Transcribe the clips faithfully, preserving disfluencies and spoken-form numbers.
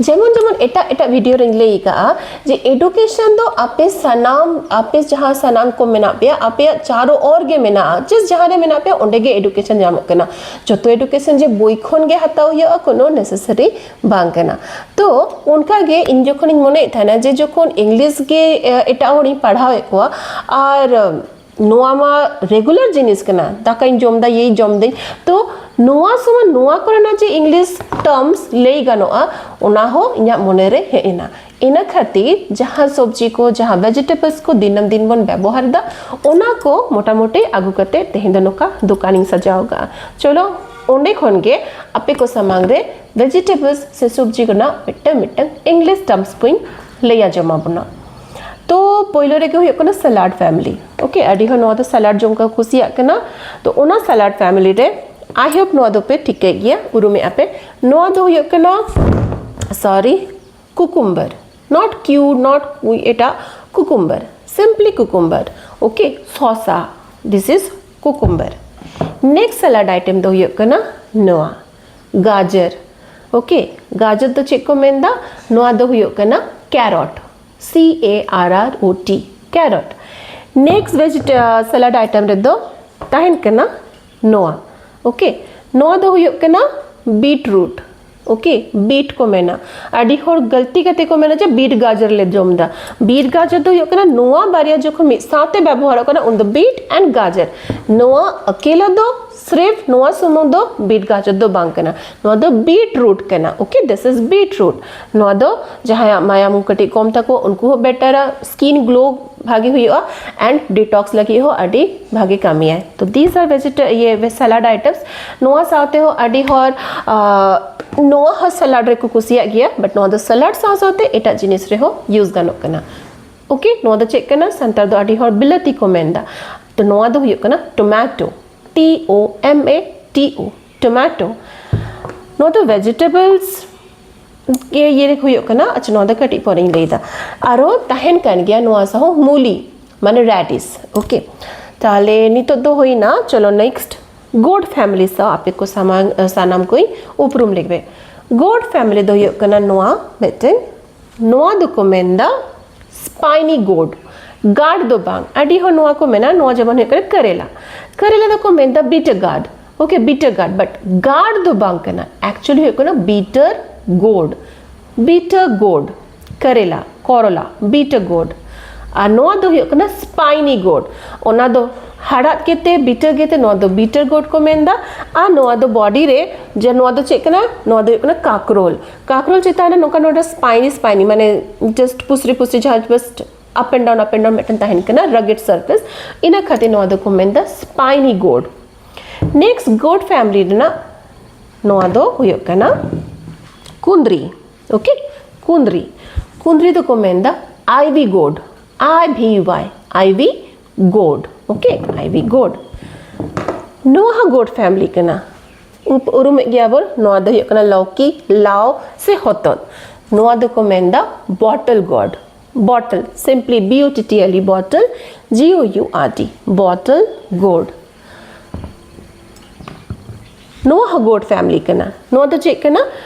ᱡᱮᱢᱚᱱ ᱡᱮᱢᱚᱱ ᱮᱴᱟᱜ ᱮᱴᱟᱜ ᱵᱷᱤᱰᱤᱭᱳ ᱨᱮᱧ ᱞᱟᱹᱭ ᱟᱠᱟᱫᱼᱟ ᱡᱮ ᱮᱰᱩᱠᱮᱥᱚᱱ ᱫᱚ ᱟᱯᱮ ᱥᱟᱱᱟᱢ ᱟᱯᱮ ᱡᱟᱦᱟᱸ ᱥᱟᱱᱟᱢ ᱠᱚ ᱢᱮᱱᱟᱜ ᱯᱮᱭᱟ, ᱟᱯᱮᱭᱟᱜ ᱪᱟᱨᱚ ᱚᱨ ᱜᱮ ᱢᱮᱱᱟᱜᱼᱟ, ᱡᱮ ᱡᱟᱦᱟᱸ ᱨᱮ ᱢᱮᱱᱟᱜ ᱯᱮᱭᱟ ᱚᱸᱰᱮ ᱜᱮ ᱮᱰᱩᱠᱮᱥᱚᱱ ᱧᱟᱢᱚᱜ ᱠᱟᱱᱟ᱾ ᱡᱚᱛᱚ ᱮᱰᱩᱠᱮᱥᱚᱱ ᱡᱮ ᱵᱳᱭ ᱠᱷᱚᱱ ᱜᱮ ᱦᱟᱛᱟᱣ ᱦᱩᱭᱩᱜᱼᱟ, ᱠᱳᱱᱳ ᱱᱮᱥᱮᱥᱟᱨᱤ ᱵᱟᱝ ᱠᱟᱱᱟ᱾ ᱛᱚ ᱚᱱᱠᱟ ᱜᱮ ᱤᱧ ᱡᱚᱠᱷᱚᱱᱤᱧ ᱢᱚᱱᱮᱭᱮᱫ ᱛᱟᱦᱮᱱᱟ ᱡᱮ ᱡᱚᱠᱷᱚᱱ ᱤᱝᱞᱤᱥ ᱜᱮ ᱮᱴᱟᱜ ᱦᱚᱲᱤᱧ ᱯᱟᱲᱦᱟᱣᱮᱫ ᱠᱚᱣᱟ ᱟᱨ ᱱᱚᱣᱟ ᱢᱟ ᱨᱮᱜᱩᱞᱟᱨ ᱡᱤᱱᱤᱥ ᱠᱟᱱᱟ, ᱫᱟᱠᱟᱧ ᱡᱚᱢ ᱫᱟ, ᱭᱮᱭ ᱡᱚᱢ ᱫᱟᱹᱧ, ᱛᱚ ᱱᱚᱣᱟ ᱥᱚᱢᱚᱭ ᱱᱚᱣᱟ ᱠᱚᱨᱮᱱᱟᱜ ᱡᱮ ᱤᱝᱞᱤᱥ ᱴᱟᱨᱢᱥ ᱞᱟᱹᱭ ᱜᱟᱱᱚᱜᱼᱟ, ᱚᱱᱟ ᱦᱚᱸ ᱤᱧᱟᱹᱜ ᱢᱚᱱᱮᱨᱮ ᱦᱮᱡ ᱮᱱᱟ᱾ ᱤᱱᱟᱹ ᱠᱷᱟᱹᱛᱤᱨ ᱡᱟᱦᱟᱸ ᱥᱚᱵᱽᱡᱤ ᱠᱚ, ᱡᱟᱦᱟᱸ ᱵᱷᱮᱡᱤᱴᱮᱵᱚᱞᱥ ᱠᱚ ᱫᱤᱱᱟᱹᱢ ᱫᱤᱱ ᱵᱚᱱ ᱵᱮᱵᱚᱦᱟᱨ ᱮᱫᱟ, ᱚᱱᱟ ᱠᱚ ᱢᱚᱴᱟᱢᱩᱴᱤ ᱟᱹᱜᱩ ᱠᱟᱛᱮ ᱛᱮᱦᱮᱧ ᱫᱚ ᱱᱚᱝᱠᱟ ᱫᱚᱠᱟᱱᱤᱧ ᱥᱟᱡᱟᱣ ᱟᱠᱟᱫᱼᱟ᱾ ᱪᱚᱞᱚ ᱚᱸᱰᱮ ᱠᱷᱚᱱ ᱜᱮ ᱟᱯᱮ ᱠᱚ ᱥᱟᱢᱟᱝ ᱨᱮ ᱵᱷᱮᱡᱤᱴᱮᱵᱚᱞᱥ ᱥᱮ ᱥᱚᱵᱽᱡᱤ ᱨᱮᱱᱟᱜ ᱢᱤᱫᱴᱟᱝ ᱢᱤᱫᱴᱟᱝ ᱤᱝᱞᱤᱥ ᱴᱟᱨᱢᱥ ᱠᱚᱧ ᱞᱟᱹᱭ ᱟᱸᱡᱚᱢ ᱟᱵᱚᱱᱟ᱾ ᱛᱚ ᱯᱳᱭᱞᱳ ᱨᱮᱜᱮ ᱦᱩᱭᱩᱜ ᱠᱟᱱᱟ ᱥᱟᱞᱟᱰ ᱯᱷᱮᱢᱤᱞᱤ᱾ ᱳᱠᱮ, ᱟᱹᱰᱤ ᱦᱚᱲ ᱱᱚᱣᱟ ᱫᱚ ᱥᱟᱞᱟᱰ ᱡᱚᱢ ᱠᱚ ᱠᱩᱥᱤᱭᱟᱜ ᱠᱟᱱᱟ᱾ ᱛᱚ ᱚᱱᱟ ᱥᱟᱞᱟᱰ ᱯᱷᱮᱢᱤᱞᱤ ᱨᱮ, ᱟᱭ ᱦᱳᱯ ᱱᱚᱣᱟ ᱫᱚᱯᱮ ᱴᱷᱤᱠᱟᱹᱭ ᱜᱮᱭᱟ, ᱩᱨᱩᱢᱮᱜᱼᱟ ᱯᱮ᱾ ᱱᱚᱣᱟ ᱫᱚ ᱦᱩᱭᱩᱜ ᱠᱟᱱᱟ, ᱥᱚᱨᱤ, ᱠᱩᱠᱩᱢᱵᱟᱨ, not queue, not ᱮᱴᱟᱜ, ᱠᱩᱠᱩᱢᱵᱟᱨ, simply cucumber. ᱳᱠᱮ, ᱥᱚᱥᱟ, this is cucumber. Next salad item ᱫᱚ ᱦᱩᱭᱩᱜ ᱠᱟᱱᱟ ᱱᱚᱣᱟ ᱜᱟᱡᱚᱨ᱾ ᱳᱠᱮ, ᱜᱟᱡᱚᱨ ᱫᱚ ᱪᱮᱫ ᱠᱚ ᱢᱮᱱᱫᱟ? ᱱᱚᱣᱟ ᱫᱚ ᱦᱩᱭᱩᱜ ᱠᱟᱱᱟ carrot, C A R R O T, carrot. Next ᱵᱷᱮᱡᱤᱴ ᱥᱟᱞᱟᱰ ᱟᱭᱴᱮᱢ ᱨᱮᱫᱚ ᱛᱟᱦᱮᱱ ᱠᱟᱱᱟ ᱱᱚᱣᱟ᱾ ᱳᱠᱮ, ᱱᱚᱣᱟ ᱫᱚ ᱦᱩᱭᱩᱜ ᱠᱟᱱᱟ ᱵᱤᱴ ᱨᱩᱴ᱾ ᱳᱠᱮ, ᱵᱤᱴ ᱠᱚ ᱢᱮᱱᱟ᱾ ᱟᱹᱰᱤ ᱦᱚᱲ ᱜᱟᱹᱞᱛᱤ ᱠᱟᱛᱮ ᱠᱚ ᱢᱮᱱᱟ ᱡᱮ ᱵᱤᱴ ᱜᱟᱡᱚᱨ ᱞᱮ ᱡᱚᱢ ᱮᱫᱟ᱾ ᱵᱤᱴ ᱜᱟᱡᱚᱨ ᱫᱚ ᱦᱩᱭᱩᱜ ᱠᱟᱱᱟ ᱱᱚᱣᱟ ᱵᱟᱨᱭᱟ ᱡᱚᱠᱷᱚᱱ ᱢᱤᱫ ᱥᱟᱶᱛᱮ ᱵᱮᱵᱚᱦᱟᱨᱚᱜ ᱠᱟᱱᱟ, ᱩᱱᱫᱚ ᱵᱤᱴ ᱮᱱᱰ ᱜᱟᱡᱚᱨ᱾ ᱱᱚᱣᱟ ᱟᱠᱮᱞᱟ ᱫᱚ ᱥᱨᱤᱯ ᱱᱚᱣᱟ ᱥᱩᱢᱩᱝ ᱫᱚ ᱵᱤᱴ ᱜᱟᱡᱚᱨ ᱫᱚ ᱵᱟᱝ ᱠᱟᱱᱟ, ᱱᱚᱣᱟ ᱫᱚ ᱵᱤᱴ ᱨᱩᱴ ᱠᱟᱱᱟ᱾ Okay, this is beetroot. ᱱᱚᱣᱟ ᱫᱚ ᱡᱟᱦᱟᱸᱭᱟᱜ ᱢᱟᱭᱟᱢ ᱠᱟᱹᱴᱤᱡ ᱠᱚᱢ ᱛᱟᱠᱚ, ᱩᱱᱠᱩ ᱦᱚᱸ ᱵᱮᱴᱟᱨᱟ, ᱥᱠᱤᱱ ᱜᱞᱳ ᱵᱷᱟᱜᱮ ᱦᱩᱭᱩᱜᱼᱟ, ᱮᱱᱰ ᱰᱤᱴᱚᱠᱥ ᱞᱟᱹᱜᱤᱫ ᱦᱚᱸ ᱟᱹᱰᱤ ᱵᱷᱟᱜᱮ ᱠᱟᱹᱢᱤᱭᱟᱭ᱾ ᱛᱚ these are veget ᱤᱭᱟᱹ ᱥᱟᱞᱟᱰ ᱟᱭᱴᱮᱢᱥ᱾ ᱱᱚᱣᱟ ᱥᱟᱶᱛᱮ ᱦᱚᱸ ᱟᱹᱰᱤ ᱦᱚᱲ ᱟᱦ, ᱱᱚᱣᱟ ᱦᱚᱸ ᱥᱟᱞᱟᱰ ᱨᱮᱠᱚ ᱠᱩᱥᱤᱭᱟᱜ ᱜᱮᱭᱟ, ᱵᱟᱴ ᱱᱚᱣᱟ ᱫᱚ ᱥᱟᱞᱟᱰ ᱥᱟᱶ ᱥᱟᱶᱛᱮ ᱮᱴᱟᱜ ᱡᱤᱱᱤᱥ ᱨᱮᱦᱚᱸ ᱤᱭᱩᱡᱽ ᱜᱟᱱᱚᱜ ᱠᱟᱱᱟ᱾ ᱳᱠᱮ, ᱱᱚᱣᱟ ᱫᱚ ᱪᱮᱫ ᱠᱟᱱᱟ? ᱥᱟᱱᱛᱟᱲ ᱫᱚ ᱟᱹᱰᱤ ᱦᱚᱲ ᱵᱤᱞᱟᱹᱛᱤ ᱠᱚ ᱢᱮᱱᱫᱟ, ᱛᱚ ᱱᱚᱣᱟ ᱫᱚ ᱦᱩᱭᱩᱜ ᱠᱟᱱᱟ tomato, T O M A T O, tomato. ᱱᱚᱣᱟ ᱫᱚ ᱵᱷᱮᱡᱤᱴᱮᱵᱚᱞᱥ ᱜᱮ ᱤᱭᱟᱹ ᱨᱮ ᱦᱩᱭᱩᱜ ᱠᱟᱱᱟ᱾ ᱟᱪᱪᱷᱟ, ᱱᱚᱣᱟ ᱫᱚ ᱠᱟᱹᱴᱤᱡ ᱯᱚᱨᱮᱧ ᱞᱟᱹᱭᱫᱟ᱾ ᱟᱨᱚ ᱛᱟᱦᱮᱱ ᱠᱟᱱ ᱜᱮᱭᱟ ᱱᱚᱣᱟ ᱥᱟᱶ ᱢᱩᱞᱤ, ᱢᱟᱱᱮ ᱨᱮᱰᱤᱥ᱾ ᱳᱠᱮ, ᱛᱟᱦᱞᱮ ᱱᱤᱛᱚᱜ ᱫᱚ ᱦᱩᱭᱱᱟ᱾ ᱪᱚᱞᱚ ᱱᱮᱠᱥᱴ ᱜᱳᱰ ᱯᱷᱮᱢᱤᱞᱤ ᱥᱟᱶ ᱟᱯᱮ ᱠᱚ ᱥᱟᱢᱟᱝ ᱥᱟᱱᱟᱢ ᱠᱚᱧ ᱩᱯᱨᱩᱢ ᱞᱮᱜᱮ᱾ Gourd family ᱫᱚ ᱦᱩᱭᱩᱜ ᱠᱟᱱᱟ ᱱᱚᱣᱟ ᱢᱤᱫᱴᱮᱱ, ᱱᱚᱣᱟ ᱫᱚᱠᱚ ᱢᱮᱱᱫᱟ spiny gourd᱾ Gourd ᱫᱚ ᱵᱟᱝ, ᱟᱹᱰᱤ ᱦᱚᱲ ᱱᱚᱣᱟ ᱠᱚ ᱢᱮᱱᱟ, ᱱᱚᱣᱟ ᱡᱮᱢᱚᱱ ᱦᱩᱭᱩᱜ ᱠᱟᱱᱟ ᱠᱟᱨᱮᱞᱟ᱾ ᱠᱟᱨᱮᱞᱟ ᱫᱚᱠᱚ ᱢᱮᱱᱫᱟ bitter gourd᱾ Okay, bitter gourd, but gourd ᱫᱚ ᱵᱟᱝ ᱠᱟᱱᱟ, actually ᱦᱩᱭᱩᱜ ᱠᱟᱱᱟ bitter gourd᱾ Bitter gourd, ᱠᱟᱨᱮᱞᱟ, ᱠᱚᱨᱚᱞᱟ, bitter gourd᱾ ᱟᱨ ᱱᱚᱣᱟ ᱫᱚ ᱦᱩᱭᱩᱜ ᱠᱟᱱᱟ spiny gourd᱾ ᱚᱱᱟ ᱫᱚ ᱦᱟᱲᱦᱟᱫ ᱜᱮᱛᱮ, bitter ᱜᱮᱛᱮ, ᱱᱚᱣᱟ ᱫᱚ bitter gourd ᱠᱚ ᱢᱮᱱᱫᱟ᱾ ᱟᱨ ᱱᱚᱣᱟ ᱫᱚ body ᱨᱮ, ᱡᱮ ᱱᱚᱣᱟ ᱫᱚ ᱪᱮᱫ ᱠᱟᱱᱟ? ᱱᱚᱣᱟ ᱫᱚ ᱦᱩᱭᱩᱜ ᱠᱟᱱᱟ ᱠᱟᱠᱨᱳᱞ᱾ ᱠᱟᱠᱨᱳᱞ ᱪᱮᱛᱟᱱ ᱨᱮ ᱱᱚᱝᱠᱟ ᱱᱚᱰᱮ spiny spiny, ᱢᱟᱱᱮ just ᱯᱩᱥᱨᱤ ᱯᱩᱥᱨᱤ, ᱡᱟᱦᱟᱸ just up and down, up and down ᱢᱤᱫᱴᱮᱱ ᱛᱟᱦᱮᱱ ᱠᱟᱱᱟ, rugged surface, ᱤᱱᱟᱹ ᱠᱷᱟᱹᱛᱤᱨ ᱱᱚᱣᱟ ᱫᱚᱠᱚ ᱢᱮᱱᱫᱟ spiny gourd᱾ Next, gourd family ᱨᱮᱱᱟᱜ ᱱᱚᱣᱟ ᱫᱚ ᱦᱩᱭᱩᱜ ᱠᱟᱱᱟ ᱠᱩᱸᱫᱽᱨᱤ᱾ Okay, ᱠᱩᱸᱫᱽᱨᱤ, ᱠᱩᱸᱫᱽᱨᱤ ᱫᱚᱠᱚ ᱢᱮᱱᱫᱟ ivy gourd, I V Y, ivy gourd᱾ Okay, ivy gourd, ᱱᱚᱣᱟ ᱦᱚᱸ gourd family ᱠᱟᱱᱟ᱾ ᱩᱯ-, ᱩᱨᱩᱢᱮᱫ ᱜᱮᱭᱟ ᱵᱚᱱ, ᱱᱚᱣᱟ ᱫᱚ ᱦᱩᱭᱩᱜ ᱠᱟᱱᱟ ᱞᱟᱹᱣᱠᱤ, ᱞᱟᱣ ᱥᱮ ᱦᱚᱛᱚᱫ᱾ ᱱᱚᱣᱟ ᱫᱚᱠᱚ ᱢᱮᱱᱫᱟ bottle gourd᱾ Bottle, simply B O T T L E, bottle, G O U R D, bottle gourd᱾ ᱱᱚᱣᱟ ᱦᱚᱸ gourd family ᱠᱟᱱᱟ᱾ ᱱᱚᱣᱟ ᱫᱚ ᱪᱮᱫ ᱠᱟᱱᱟ?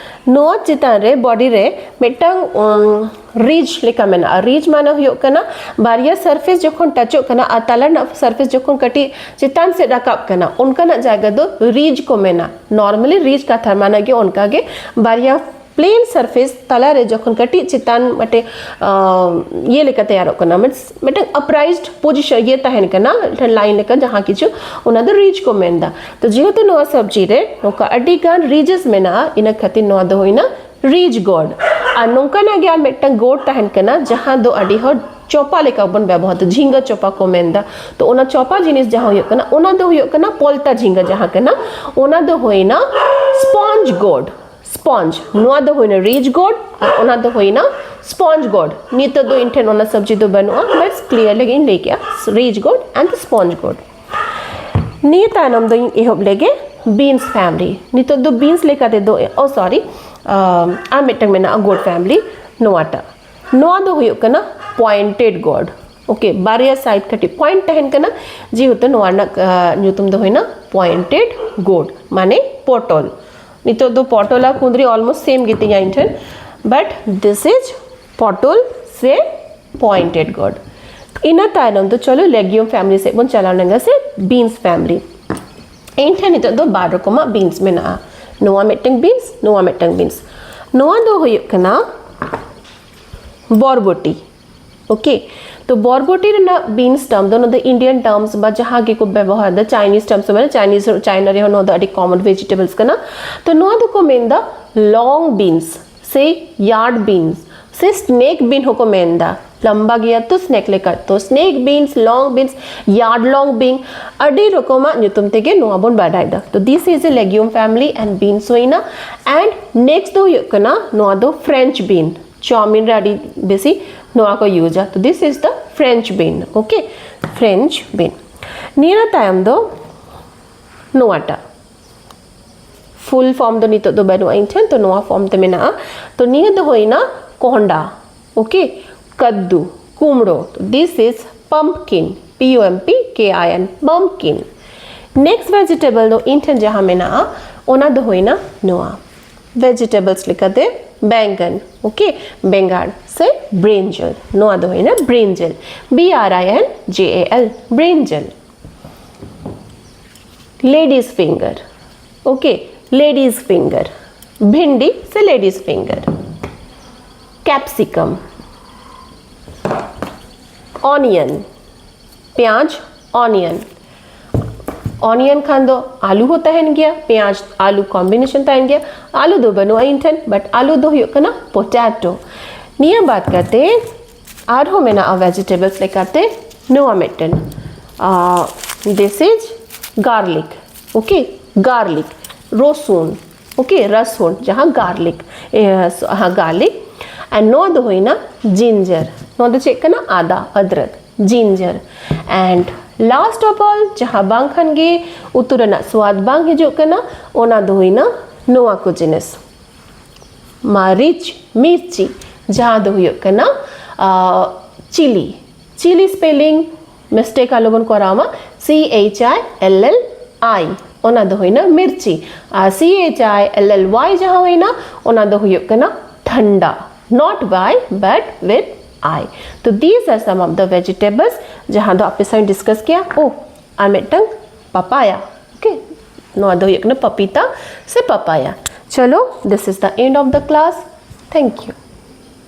ᱱᱚᱣᱟ ᱪᱮᱛᱟᱱ ᱨᱮ, body ᱨᱮ ᱢᱤᱫᱴᱟᱝ, ᱩᱢ, ridge ᱞᱮᱠᱟ ᱢᱮᱱᱟᱜᱼᱟ᱾ Ridge ᱢᱟᱱᱮ ᱦᱩᱭᱩᱜ ᱠᱟᱱᱟ ᱵᱟᱨᱭᱟ surface ᱡᱚᱠᱷᱚᱱ touchᱚᱜ ᱠᱟᱱᱟ ᱟᱨ ᱛᱟᱞᱟ ᱨᱮᱱᱟᱜ surface ᱡᱚᱠᱷᱚᱱ ᱠᱟᱹᱴᱤᱡ ᱪᱮᱛᱟᱱ ᱥᱮᱫ ᱨᱟᱠᱟᱵ ᱠᱟᱱᱟ, ᱚᱱᱠᱟᱱᱟᱜ ᱡᱟᱭᱜᱟ ᱫᱚ ridge ᱠᱚ ᱢᱮᱱᱟ᱾ Normally ridge ᱠᱟᱛᱷᱟ ᱢᱟᱱᱮ ᱜᱮ ᱚᱱᱠᱟ ᱜᱮ ᱵᱟᱨᱭᱟ plain surface ᱛᱟᱞᱟᱨᱮ ᱡᱚᱠᱷᱚᱱ ᱠᱟᱹᱴᱤᱡ ᱪᱮᱛᱟᱱ ᱢᱤᱫᱴᱮᱱ, ᱟᱸ, ᱤᱭᱟᱹ ᱞᱮᱠᱟ ᱛᱮᱭᱟᱨᱚᱜ ᱠᱟᱱᱟ, means ᱢᱤᱫᱴᱟᱝ upraised position ᱤᱭᱟᱹ ᱛᱟᱦᱮᱱ ᱠᱟᱱᱟ, ᱢᱤᱫᱴᱮᱱ line ᱞᱮᱠᱟ ᱡᱟᱦᱟᱸ ᱠᱤᱪᱷᱩ, ᱚᱱᱟ ᱫᱚ ridge ᱠᱚ ᱢᱮᱱᱫᱟ᱾ ᱛᱚ ᱡᱮᱦᱮᱛᱩ ᱱᱚᱣᱟ ᱥᱚᱵᱽᱡᱤ ᱨᱮ ᱱᱚᱝᱠᱟ ᱟᱹᱰᱤ ᱜᱟᱱ ridges ᱢᱮᱱᱟᱜᱼᱟ, ᱤᱱᱟᱹ ᱠᱷᱟᱹᱛᱤᱨ ᱱᱚᱣᱟ ᱫᱚ ᱦᱩᱭᱱᱟ ridge gourd᱾ ᱟᱨ ᱱᱚᱝᱠᱟᱱᱟᱜ ᱜᱮ ᱟᱨ ᱢᱤᱫᱴᱟᱝ gourd ᱛᱟᱦᱮᱱ ᱠᱟᱱᱟ, ᱡᱟᱦᱟᱸ ᱫᱚ ᱟᱹᱰᱤ ᱦᱚᱲ ᱪᱚᱯᱟ ᱞᱮᱠᱟ ᱵᱚᱱ ᱵᱮᱵᱚᱦᱟᱨ ᱫᱟ, ᱡᱷᱤᱸᱜᱟᱹ ᱪᱚᱯᱟ ᱠᱚ ᱢᱮᱱᱫᱟ᱾ ᱛᱚ ᱚᱱᱟ ᱪᱚᱯᱟ ᱡᱤᱱᱤᱥ ᱡᱟᱦᱟᱸ ᱦᱩᱭᱩᱜ ᱠᱟᱱᱟ, ᱚᱱᱟ ᱫᱚ ᱦᱩᱭᱩᱜ ᱠᱟᱱᱟ ᱯᱚᱞᱛᱟ ᱡᱷᱤᱸᱜᱟᱹ ᱡᱟᱦᱟᱸ ᱠᱟᱱᱟ, ᱚᱱᱟ ᱫᱚ ᱦᱩᱭᱱᱟ sponge gourd᱾ Sponge, ᱱᱚᱣᱟ ᱫᱚ ᱦᱩᱭᱱᱟ ridge gourd ᱟᱨ ᱚᱱᱟ ᱫᱚ ᱦᱩᱭᱱᱟ sponge gourd᱾ ᱱᱤᱛᱚᱜ ᱫᱚ ᱤᱧ ᱴᱷᱮᱱ ᱚᱱᱟ ᱥᱚᱵᱽᱡᱤ ᱫᱚ ᱵᱟᱹᱱᱩᱜᱼᱟ, but clear ᱞᱟᱹᱜᱤᱫ ᱤᱧ ᱞᱟᱹᱭ ᱠᱮᱜᱼᱟ, ridge gourd and sponge gourd᱾ ᱱᱤᱭᱟᱹ ᱛᱟᱭᱱᱚᱢ ᱫᱚᱧ ᱮᱦᱚᱵ ᱞᱮᱜᱮ beans family᱾ ᱱᱤᱛᱚᱜ ᱫᱚ beans ᱞᱮᱠᱟ ᱛᱮᱫᱚ, oh sorry, ᱟᱨ ᱢᱤᱫᱴᱟᱝ ᱢᱮᱱᱟᱜᱼᱟ gourd family, ᱱᱚᱣᱟᱴᱟᱜ᱾ ᱱᱚᱣᱟ ᱫᱚ ᱦᱩᱭᱩᱜ ᱠᱟᱱᱟ pointed gourd᱾ Okay, ᱵᱟᱨᱭᱟ side ᱠᱟᱹᱴᱤᱡ point ᱛᱟᱦᱮᱱ ᱠᱟᱱᱟ, ᱡᱮᱦᱮᱛᱩ ᱱᱚᱣᱟ ᱨᱮᱱᱟᱜ, ᱟᱸ, ᱧᱩᱛᱩᱢ ᱫᱚ ᱦᱩᱭᱱᱟ pointed gourd, ᱢᱟᱱᱮ ᱯᱚᱴᱚᱞ᱾ ᱱᱤᱛᱚᱜ ᱫᱚ ᱯᱚᱴᱚᱞ ᱟᱨ ᱠᱩᱸᱫᱽᱨᱤ almost same ᱜᱮᱛᱤᱧᱟ ᱤᱧ ᱴᱷᱮᱱ, but this is ᱯᱚᱴᱚᱞ ᱥᱮ pointed gourd. ᱤᱱᱟᱹ ᱛᱟᱭᱱᱚᱢ ᱫᱚ ᱪᱚᱞᱚ legume family ᱥᱮᱫ ᱵᱚᱱ ᱪᱟᱞᱟᱣ ᱞᱮᱱ ᱜᱮ, ᱥᱮ beans family. ᱤᱧ ᱴᱷᱮᱱ ᱱᱤᱛᱚᱜ ᱫᱚ ᱵᱟᱨ ᱨᱚᱠᱚᱢᱟᱜ beans ᱢᱮᱱᱟᱜᱼᱟ, ᱱᱚᱣᱟ ᱢᱤᱫᱴᱟᱝ beans, ᱱᱚᱣᱟ ᱢᱤᱫᱴᱟᱝ beans. ᱱᱚᱣᱟ ᱫᱚ ᱦᱩᱭᱩᱜ ᱠᱟᱱᱟ ᱵᱚᱨᱵᱚᱴᱤ. Okay, ᱛᱚ ᱵᱚᱨᱵᱚᱴᱤ ᱨᱮᱱᱟᱜ beans term ᱫᱚ, ᱱᱚᱣᱟ ᱫᱚ Indian terms ᱵᱟ ᱡᱟᱦᱟᱸ ᱜᱮᱠᱚ ᱵᱮᱵᱚᱦᱟᱨ ᱮᱫᱟ, Chinese terms ᱢᱟᱱᱮ Chinese, China ᱨᱮᱦᱚᱸ ᱱᱚᱣᱟ ᱫᱚ ᱟᱹᱰᱤ common vegetables ᱠᱟᱱᱟ. ᱛᱚ ᱱᱚᱣᱟ ᱫᱚᱠᱚ ᱢᱮᱱᱫᱟ long beans ᱥᱮ yard beans ᱥᱮ snake bean ᱦᱚᱸᱠᱚ ᱢᱮᱱᱫᱟ. ᱞᱟᱢᱵᱟ ᱜᱮᱭᱟ ᱛᱚ snake ᱞᱮᱠᱟ, ᱛᱚ snake beans, long beans, yard long bean, ᱟᱹᱰᱤ ᱨᱚᱠᱚᱢᱟᱜ ᱧᱩᱛᱩᱢ ᱛᱮᱜᱮ ᱱᱚᱣᱟ ᱵᱚᱱ ᱵᱟᱰᱟᱭ ᱫᱟ. ᱛᱚ this is a legume family and beans ᱦᱩᱭᱱᱟ. And next ᱫᱚ ᱦᱩᱭᱩᱜ ᱠᱟᱱᱟ ᱱᱚᱣᱟ ᱫᱚ French bean, ᱪᱟᱣᱢᱤᱱ ᱨᱮ ᱟᱹᱰᱤ ᱵᱮᱥᱤ ᱱᱚᱣᱟ ᱠᱚ use ᱟ. ᱛᱚ this is the French bean. Okay, French bean. ᱱᱤᱭᱟᱹ ᱛᱟᱭᱚᱢ ᱫᱚ ᱱᱚᱣᱟᱴᱟᱜ, full form ᱫᱚ ᱱᱤᱛᱚᱜ ᱫᱚ ᱵᱟᱹᱱᱩᱜᱼᱟ ᱤᱧ ᱴᱷᱮᱱ, ᱛᱚ ᱱᱚᱣᱟ form ᱛᱮ ᱢᱮᱱᱟᱜᱼᱟ. ᱛᱚ ᱱᱤᱭᱟᱹ ᱫᱚ ᱦᱩᱭᱱᱟ ᱠᱚᱦᱰᱟ. Okay, ᱠᱟᱫᱫᱩ, ᱠᱩᱢᱲᱳ. This is pumpkin, P U M P K I N, pumpkin. Next vegetable ᱫᱚ ᱤᱧ ᱴᱷᱮᱱ ᱡᱟᱦᱟᱸ ᱢᱮᱱᱟᱜᱼᱟ, ᱚᱱᱟ ᱫᱚ ᱦᱩᱭᱱᱟ ᱱᱚᱣᱟ. Vegetables ᱞᱮᱠᱟᱛᱮ ᱵᱮᱸᱜᱟᱱ, okay, ᱵᱮᱸᱜᱟᱲ ᱥᱮ brinjal. ᱱᱚᱣᱟ ᱫᱚ ᱦᱩᱭᱱᱟ brinjal, B R I N J A L, brinjal. Ladies finger, okay, ladies finger, ᱵᱷᱤᱱᱰᱤ ᱥᱮ ladies finger. Capsicum, onion, ᱯᱮᱸᱭᱟᱡᱽ, onion. Onion ᱠᱷᱟᱱ ᱫᱚ ᱟᱹᱞᱩ ᱦᱚᱸ ᱛᱟᱦᱮᱱ ᱜᱮᱭᱟ, ᱯᱮᱸᱭᱟᱡᱽ ᱟᱹᱞᱩ combination ᱛᱟᱦᱮᱱ ᱜᱮᱭᱟ. ᱟᱹᱞᱩ ᱫᱚ ᱵᱟᱹᱱᱩᱜᱼᱟ ᱤᱧ ᱴᱷᱮᱱ, but ᱟᱹᱞᱩ ᱫᱚ ᱦᱩᱭᱩᱜ ᱠᱟᱱᱟ potato. ᱱᱤᱭᱟᱹ ᱵᱟᱫ ᱠᱟᱛᱮ ᱟᱨᱦᱚᱸ ᱢᱮᱱᱟᱜᱼᱟ vegetables ᱞᱮᱠᱟᱛᱮ ᱱᱚᱣᱟ ᱢᱤᱫᱴᱮᱱ, ᱟᱨ this is garlic, okay, garlic, ᱨᱚᱥᱩᱱ, okay, ᱨᱟᱥᱩᱱ, ᱡᱟᱦᱟᱸ garlic, ᱮ, ᱦᱟᱸ, garlic. And ᱱᱚᱣᱟ ᱫᱚ ᱦᱩᱭᱱᱟ ginger. ᱱᱚᱣᱟ ᱫᱚ ᱪᱮᱫ ᱠᱟᱱᱟ? ᱟᱫᱟ, ᱟᱫᱨᱚᱠ, ginger. And last of all, ᱡᱟᱦᱟᱸ ᱵᱟᱝ ᱠᱷᱟᱱ ᱜᱮ ᱩᱛᱩ ᱨᱮᱱᱟᱜ ᱥᱣᱟᱫ ᱵᱟᱝ ᱦᱤᱡᱩᱜ ᱠᱟᱱᱟ, ᱚᱱᱟ ᱫᱚ ᱦᱩᱭᱱᱟ ᱱᱚᱣᱟ ᱠᱚ ᱡᱤᱱᱤᱥ, ᱢᱟᱹᱨᱤᱪ, ᱢᱤᱨᱪᱤ, ᱡᱟᱦᱟᱸ ᱫᱚ ᱦᱩᱭᱩᱜ ᱠᱟᱱᱟ, ᱟ, chilli. Chilli spelling mistake ᱟᱞᱚᱵᱚᱱ ᱠᱚᱨᱟᱣ ᱢᱟ, C H I L L I. ᱚᱱᱟ ᱫᱚ ᱦᱩᱭᱱᱟ ᱢᱤᱨᱪᱤ᱾ ᱟᱨ C H I L L Y ᱡᱟᱦᱟᱸ ᱦᱩᱭᱱᱟ, ᱚᱱᱟ ᱫᱚ ᱦᱩᱭᱩᱜ ᱠᱟᱱᱟ ᱴᱷᱟᱱᱰᱟ, not by but with I. ᱛᱚ these are some of the vegetables ᱡᱟᱦᱟᱸ ᱫᱚ ᱟᱯᱮ ᱥᱟᱶ ᱤᱧ discuss ᱠᱮᱭᱟ᱾ ᱳ, ᱟᱨ ᱢᱤᱫᱴᱟᱝ ᱯᱟᱯᱟᱭᱟ᱾ Okay, ᱱᱚᱣᱟ ᱫᱚ ᱦᱩᱭᱩᱜ ᱠᱟᱱᱟ ᱯᱟᱯᱤᱛᱟ ᱥᱮ ᱯᱟᱯᱟᱭᱟ᱾ ᱪᱚᱞᱚ, this is the end of the class. Thank you.